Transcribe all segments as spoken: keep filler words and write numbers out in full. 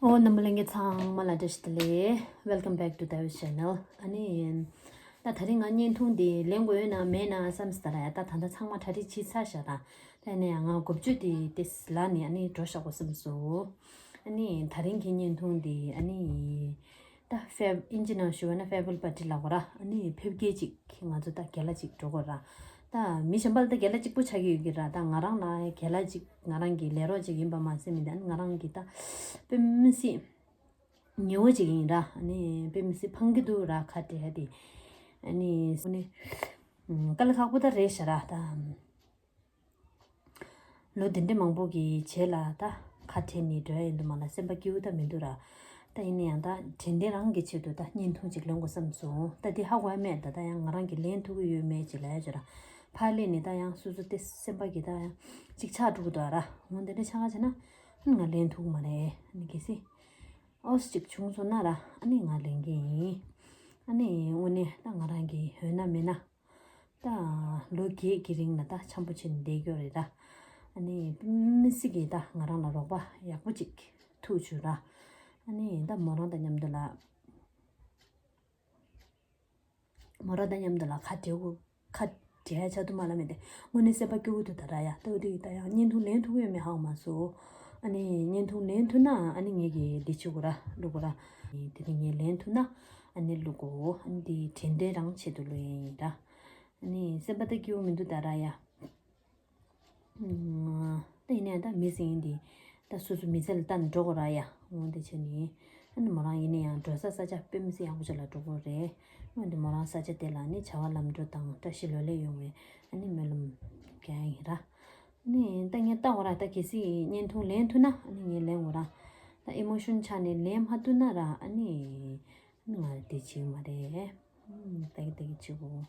ཨོ། རྣམ་པ་ལྷན་རྒྱས་ཚང་མ་ལ་བཀྲ་ཤིས་བདེ་ལེགས། Welcome back to Tavis Channel. ཨ་ནི། ད་དེ་རིང་ང་བརྙན་ཐུང་འདི་ལེན་དགོས་ཡོད་ན་མེད་ན་བསམ་སོང་ད་ར་ཡ། ད་ད་ལྟ་ཚང་མ་གྲ་སྒྲིག་བྱས་ཚར་ཤག་ར། ད་ཡིན་ན་ཡང་ང་འགོ་བརྗོད་དེ་ཏོག་ཙམ་ལངས་ནས་ཨ་ནི་འགྲོ་བཞག་དགོས་བསམ་སོང་། ཨ་ནི་དེ་རིང་གི་བརྙན་ཐུང་འདི་ཨ་ནི། ད་ཕེབ་ཨིན་ཇི་ནང་ཞུ་བ་ན་ཕེབ་བྷལ་པར་ཊི་ལབ་དགོས་ར། ཨ་ནི་ཕེབས་སྐྱེལ་ཅིག་ང་ཚོ་ད་རྒན་ལགས་ཅིག་འགྲོ་དགོས་ར། ད་མི་གཞན་པ་ལ་ད་རྒན་ལགས་གཅིག་པོ་ཆགས་ཀྱི་ཡོད་ཀྱི་ར། ད་ང་རང་ལ་རྒན་ལགས་ཅིག་ང་རང་གི་ལས་རོགས་ཅིག་ཡིན་པ་མ་ཟད་མི་འདི་ཨ་ནི་ང་རང་གི་ད་དཔེ་མི་སྲིད་ཉེ་བོ་ཅིག་ཡིན་ར། ཨ་ནི་དཔེ་མི་སྲིད་ཕངས་ཀྱི་འདུག་ར། ཁ་བྲལ་དེ་ཨ་ནི་སུ་ནི་དཀའ་ལས་ཁག་པོ་ད་རེད་ཤག་ར། ད་ལོ་འདི་འདྲ་མང་པོ་གི་རྗེས་ལ་ད་ཁ་བྲལ་ནས་འགྲོ་ཡ་ཡིན་དུས་མ་ལ་སེམས་པ་སྐྱིད་པོ་ད་མི་འདུག་ར། ད་ཡིན་ན་ཡང་ད་དྲན་རྟེན་རང་གི་ཆེད་དུ་ད་བརྙན་ཐུང་ཅིག་ལེན་དགོས་བསམ་སོང་། ད་འདི་ཧ་གོ་ཡ་མེད། ད་ད་ཡང་ང་རང་གིས་ལེན་ཐུབ་ཀྱི་ཡོད་མེད་ཅིག་ལབ་ཡ་ཅིག་ར། ཕར་སླེབས་ནས་ད་ཡང་སོ་སོ་དེ་སེམས་པ་གི་ད་ཡང་ཅིག་ཆགས་འགྲོ་གི་འདུག་ར། འོ་འདི་འདྲ་ཆགས་ཆགས་བྱས་ན་ང་ལེན་ཐུབ་ཀྱི་མ་རེད། ཨ་ནི་གལ་སྲིད་ཨོ་ཙི་ཅིག་བྱུང་སོང་ན་ར་ཨ་ནི་ང་ལེན་གྱི་ཡིན། ཨ་ནི་དངོས་གནས་ད་ང་རང་གི་ཡོད་ན་མེད་ན། ད་ལོ་བརྒྱད་ཀྱི་རིང་ལ་ད་འཆམ་པོ་བྱས་ནས་བསྡད་ཀྱི་ཡོད་རེད་ད། ཨ་ནི་དཔེ་མི་སྲིད་ཀྱི་ད་ང་རང་ལ་རོགས་པ་ཡག་པོ་ཅིག་ཐུག་བྱུང་ར། ཨ་ནི་ད་མོ་རང་དང་མཉམ་དུ་ལ། མོ་རང་དང་མཉམ་དུ་ལ་ཁ་བྲལ་དགོས། ཁ་བྲལ་ཡ་ཆགས་འདུག་མ་ལ་མེད་དེ། དངོས་གནས་སེམས་པ་སྐྱོ་གི་འདུག་ད་ར་ཡ། ལྟ་བུ་དེ་ད་ཡང་བརྙན་ཐུང་ལེན་ཐུབ་ཀྱི་ཡོད་མེད་ཧ་གོ་མ་སོང་། ཨ་ནི་བརྙན་ཐུང་ལེན་ཐུབ་ན་ཨ་ནི་ངེད་ཀྱིས་འདི་བྱེད་དགོས་ར། བླུག་དགོས་ར། དེ་རིང་ངས་ལེན་ཐུབ་ན་ཨ་ནི་བླུག་གོ། ཨ་ནི་འདི་དྲན་རྟེན་རང་ཆེད་དུ་བླུག་ཡ་ཡིན་ར། ཨ་ནི་སེམས་པ་ད་སྐྱིད་པོ་མི་འདུག་ད་ར་ཡ། ཨ་ད་ཡིན་ནའང་ད་མི་ཟེར་མཁན་འདི་ད་སོ་སོ་མི་ཚེ་ལ་ལྟ་ནས་འགྲོ་དགོས་ར་ཡ། འོ་འདི་བྱས་ནས་ཨ་ནི་མོ་རང་ཡིན་ན་ཡང་འགྲོ་ས་ས་ཆ་དཔེ་མི་སྲིད་ཡག་པོ་ཅིག་ལ་འགྲོ་དགོས་རེད། འོ་འདི་མོ་རང་ས་ཆ་དེ་ལ་ནི་བྱ་བ་ལམ་འགྲོ་དང་བཀྲ་ཤིས་ལོ་ལེགས་ཡོང་བའི་ཨ་ནི་སྨོན་ལམ་རྒྱག་ཡ་ཡིན་ར། ཨ་ནི་ད་ངས་ལྟ་དགོས་ར། ད་གལ་སྲིད་བརྙན་ཐུང་ལེན་ཐུབ་ན་ཨ་ནི་ངས་ལེན་དགོས་ར། ད་ཨི་མོ་ཤོན་ཆགས་ནས་ལེན་མ་ཐུབ་ན་ར་ཨ་ནི་ང་དེ་བྱེད་ཀྱི་མ་རེད། ཨ་ནི་ད་གི་ད་གི་བྱེད་དགོས།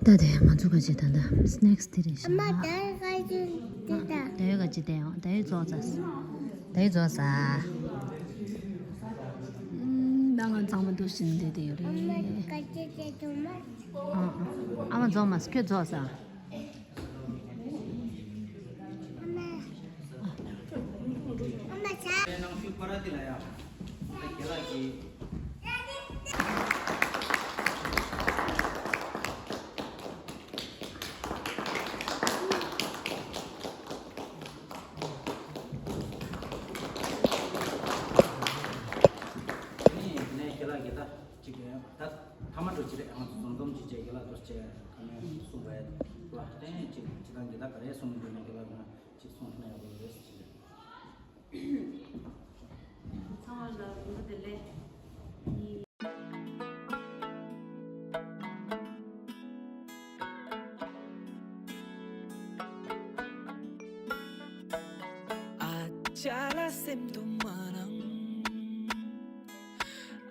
ད་དེ་ང་ཚོ་ག་ཅི་ད་ད་སི་ནེག་སི་དེ་རེད་ཤག་ཨ་མ་ད་ག་ཅི་དེ་ད། ད་ཡོད་ག་ཅི་དེ་ཡང་ད་ཡོད་རྫོགས་ཚར། ད་ཡོད་རྫོགས་ཚར། ཨུམ། ད་ང་གཙང་མ་འདུག་བཞིན་བསྡད་དེ་ཡོད་རེད། ཨ་མ་ག་ཅི་དེ་དུ་མ། ཨ་ཨ་ཨ་མ་རྫོགས་མ་ཁྱོད་རྫོགས་ས། ཨ་མ། ཨ་མ་ཆ། ནང་ཤུགས་པ་ར་དེ་ལ་ཡ། ད་རྒན་ལགས་ཀྱིས། ནས་རྒན་ལགས་ཀྱིས་ད་ཅིག་ད་ཐ་མ་འགྲོ་ཅི་རེད། ང་ཚོ་འཛོམས་འཛོམས་ཅིག་བྱས་རྒན་ལགས་ཐུགས་རྗེ་ཆེ་ག་ནས་གསུངས་པ་ཡ་ལ་དེ་ཅིག་ཅི་ད་རྒན་ལགས་ག་རེ་གསུངས་མི་འདུག་ན་རྒན་ལགས་ང་ཅིག་གསུངས་ཐུབ་ན་ཡག་པོ་རེད་ཟེར་གྱི་རེད། ཚང་མ་ལ་འོ་དེ་ལས། ཨ་ཅག་ལ་སེམས་སྡུག་མ་གནང་།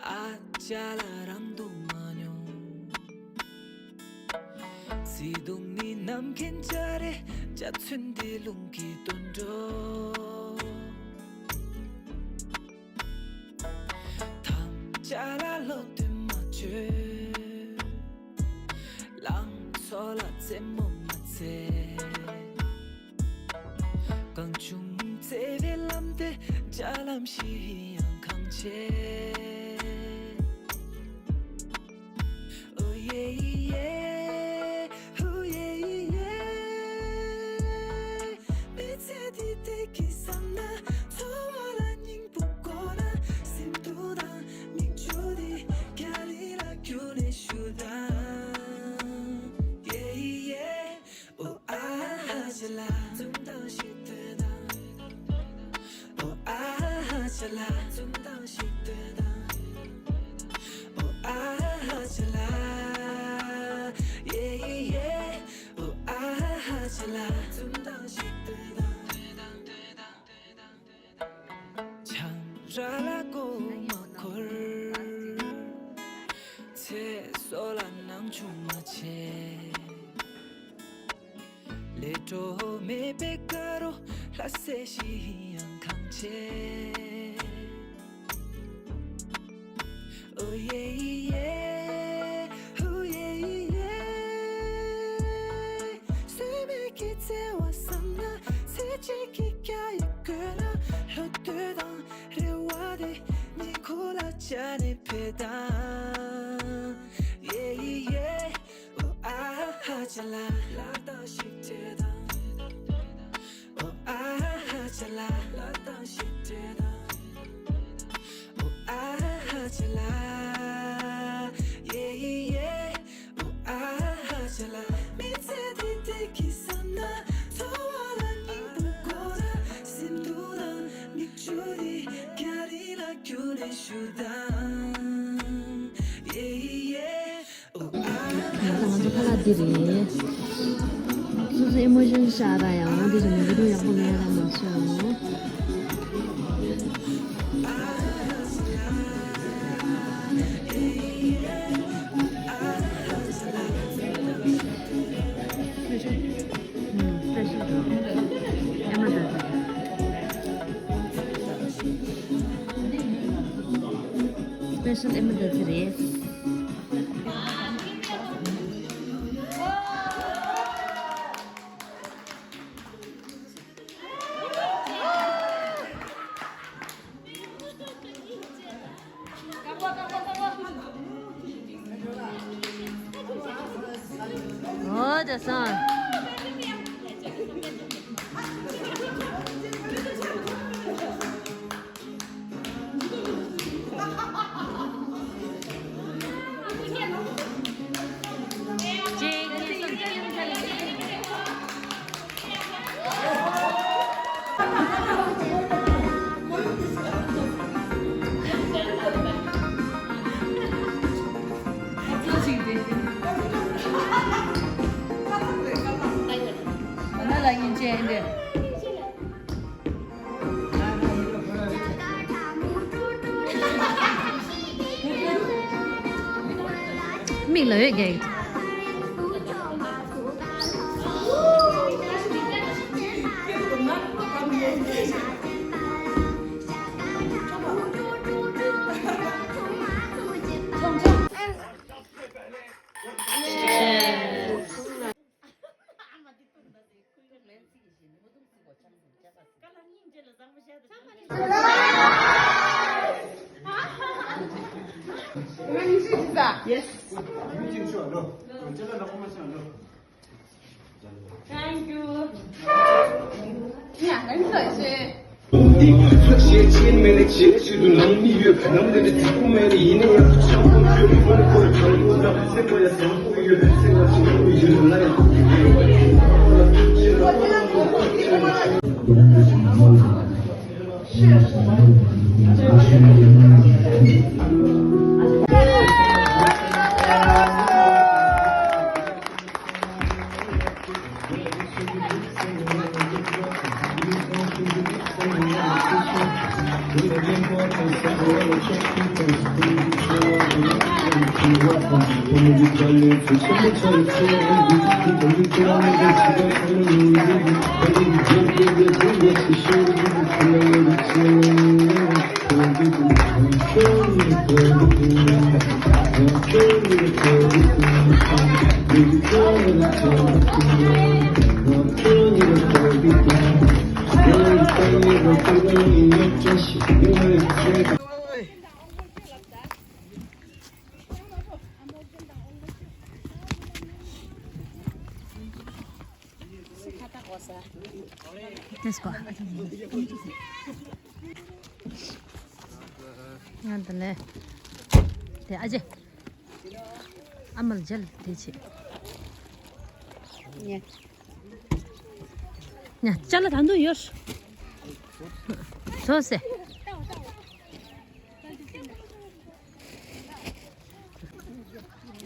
ཨ་ཅག་ལ་རང་སྡུག་མ་མྱོང་། བརྩེ་དུང་ནི་ནམ་མཁའི་འཇའ་རིས། འཇའ་ཚོན་འདི་རླུང་གིས་བཏོན་འགྲོ། ཐམས་ཅད་ལ་བློ་གཏད་མ་བྱོས། ལང་ཚོ་ལ་རྩེད་མོ་མ་རྩེ། གང་བྱུང་བརྩེ་བའི་ལམ་དེ། འཇའ་ལམ་བཞི་ཡང་གང་ཆེ། ཨོ་ཡེ་ཡེ། ཧུ་ཡེ་ཡེ། མི་ཚེ་འདི་བདེ་སྐྱིད་བསམ་ན། འཚོ་བ་ལ་སྙིང་པོ་དགོས་ན། སེམས་སྡུག་དང་མིག་ཆུ་འདི། རྒྱ་རི་ལ་རྒྱུག་ནས་བཞུར་དང་། ཡེ་ཡེ། ཨོ་ཨ་ཧ་ཅ་ལ། འཛུམ་མདངས་ཤིག་སྟོན་དང་། ཨོ་ཨ་ཧ་ཅ་ལ། འཛུམ་མདངས་ཤིག་སྟོན་དང་། ཨོ་ཨ་ཧ་ཅ་ལ། ཡེ་ཡེ། ར་ལ་མགོ་མ་འཁོར། ཚེ་སྲོག་ལ་སྣང་ཆུང་མ་བྱེད། ལས་འཕྲོ་མེད་པའི་དཀར་རོ་ལྷ་སྲས་ཤིང་ཡང་ཁང་ཆེ། ཨོ་ཡེ་ཡེ། ཨོ་ཡེ་ཡེ། སྲོད་མེད་ཀྱི་བརྩེ་བ་བསམ་ན། ཚེ་གཅིག་གི་རྒྱ་ཡི་གོས་ལ། ལྷོ་སྟོད་དང་རེ་བ་དེ། ཉིན་གུང་ལ་ཅ་ནེ་འཕེལ་དང་། ཡེ་ཡེ། ཨོ་ཨ་ཧ་ཅ་ལ། ལ་དྭགས་ཤིག་དེ་དང་། ཨོ་ཨ་ཧ་ཅ་ལ། ལ་དྭགས་ཤིག་དེ་དང་། ཨོ་ཨ་ཧ་ཅ་ལ། ཡེ་ཡེ། ཨོ་ཨ་ཧ་ཅ་ལ། མི་ཚེ་འདི་བདེ་སྐྱིད་བསམ་ན། འཚོ་བ་ལ་སྙིང་པོ་དགོས་ན། སེམས་སྡུག་དང་མིག་ཆུ་དེ་རྒྱ་རི་ལ་རྒྱུག་ནས་བཞུགས་དང་། ཡེ་ཡེ། ད་ང་ཚོ་ཁ་ལག་འདི་རེད། སོ་སོ་ཨི་མོ་ཤོན་ཤར་ཡང་འདི་རེད། མི་འདུག་ཡག་པོ་མེད་ན་མ་ཤོད་ཨང་། སྤེ་ཤལ་ཨེ་མ་ད་སྤེ་ཤལ་ཨེ་མ་ད་རེད། ཨོ་ད་སང་། མིག་ལ་འོད་རྒྱག་གི། Yes. Thank you. Yeah, thank you. Let's go. ང་འདི་ལས། དེ་ཨ་ཅེ། ཨ་མ་ལ་མཇལ་དེ་བྱེད། ཉེ། ཉ་ཅ་ལག་ད་དུང་ཡོད། ཟོ་སེ།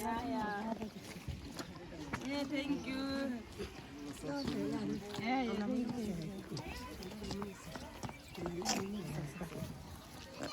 Yeah, yeah. Yeah, thank you. Yeah, yeah, thank you. ཡ་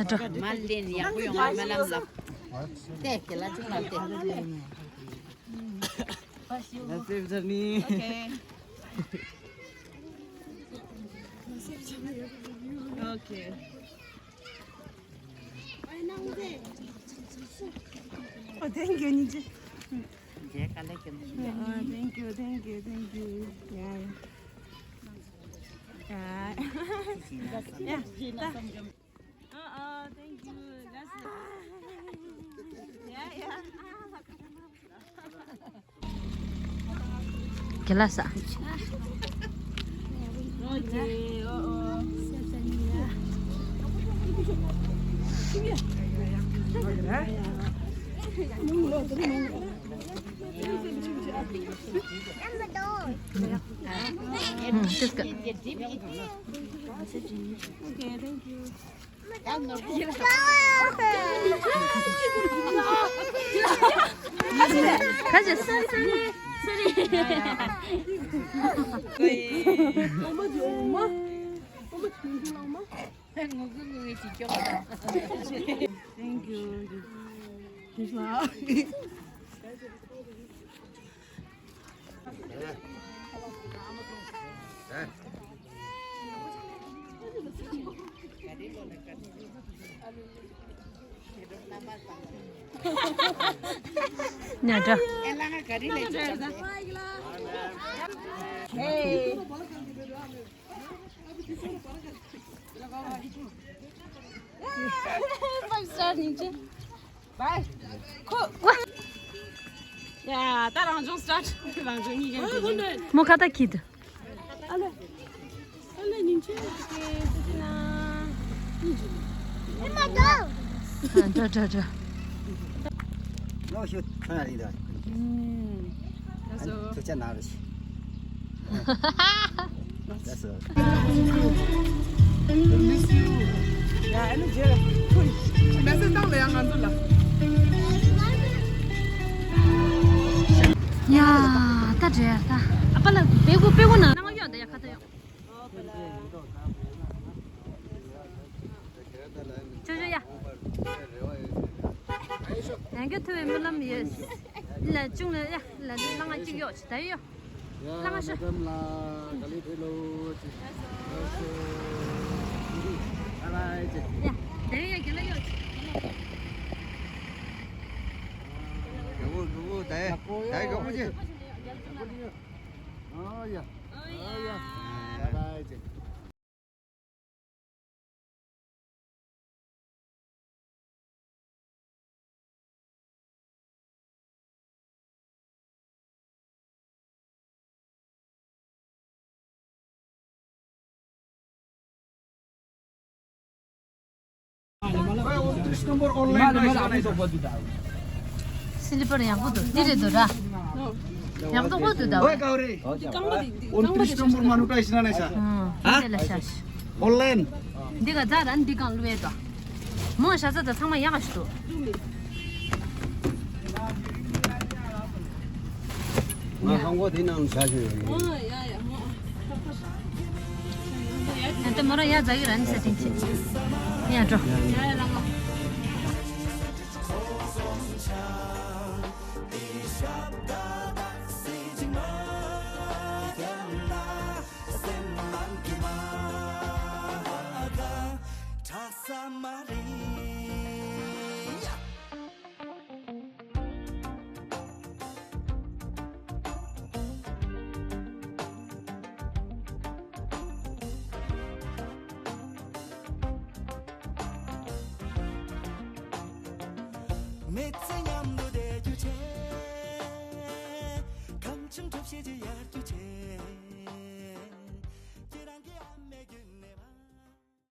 འགྲོ། མ་ལེན་ཡག་པོ་ཡོང་བ་སྨོན་ལམ་ལགས། ཏེ་ཁྱེད་ལ་ཅུང་ལ་ཏེ། That's it, Johnny. Okay. Okay. Oh, thank you, Niji. Oh, thank you, thank you, thank you. Yeah, yeah. Yeah. Uh, uh, thank you. That's yeah, yeah. Gelasa. Okay, oh, oh. Hmm, just go. Okay, thank you. Thank you. Hey. Five star ནིང་ཆེ། Bye. ཁོ། ཡ། ད་རང་སྦྱོང་start. རང་སྦྱོང་གཉིས་ཀྱང་དེ་བཞིན། མོ་ཁ་ཏ་ཁིད། ཨ་ལེ། ཨ་ལེ་ཉིན་ཆེ། ཨ་འདྲ་འདྲ་འདྲ། ལོ་ཤུ་ཁ་རི་ད། ཨུམ། ཨ་ཐུག་ཆ་ན་རུ་ཤི། That's all. Miss you. ཡ་ཨ་ནི་རྗེས་ལ་ཁོ་མེ་སེ་ཇི་བཏང་ལ་ཡ་ང་ཚོ་ལ། ཡ་ད་འདྲ་ད། ཨ་པ་ལ་པེ་གོ་པེ་གོ་ན་ང་ཡོད་ད་ཡ་ཁ་ད་ཡོད། ཅོ་ཅོ་ཡ། ཡང་སྐྱར་ཐུག་པའི་སྨོན་ལམ་ཡོད། ལ་ཅུང་ལ་ཡ་ལ་ལ་ང་གཅིག་ཡོད་ཅི་ད་ཡོད། ཡ་ལ་ང་ཤ། མེ་ཌམ་ལ་ག་ལེ་ཕེ་ལོ་ཅི། ཡ་དེ་ཡ་གི་ལ་ཡོད་ཅི། ག་བོ་ག་བོ་ད་ཡ་ད་ཡ་ག་བོ་ཅི། ཨོ་ཡ། ཨོ་ཡ། བཱའི་བཱའི་ཅི། སི་ལི་པར་ཡག་པོ་འདུག་འདི་རེད་འདུག་ར། ཡག་པོ་འདུག་ད། འོ་ཏི་རིས་ནམ་བར་མ་ནུ་ཀྲ་ཤི་ན་ནས་ཤ། ཨུམ། འདི་ལ་ཤ་ཤ། ཨོན་ལན། འདི་ག་ཛ་ར་འདི་གང་ལུས་ཡས་དོ། མོ་ཤ་ཚ་ད་ཚང་མ་ཡག་ག་ཞིག་འདུག་ང་ཧང་གོ་དེ་ནང་བཞག་ཞུ་ཡོད། ཨོ་ཡ་ཡ་མོ། ད་ལྟ་མོ་རང་ཡ་ཛ་གི་ར་ནི་ས་ཐེན་ཆེ། ཡ་འགྲོ། ཡ་ཡ་ལ་ལ། མི་ཚེ་ཉམས་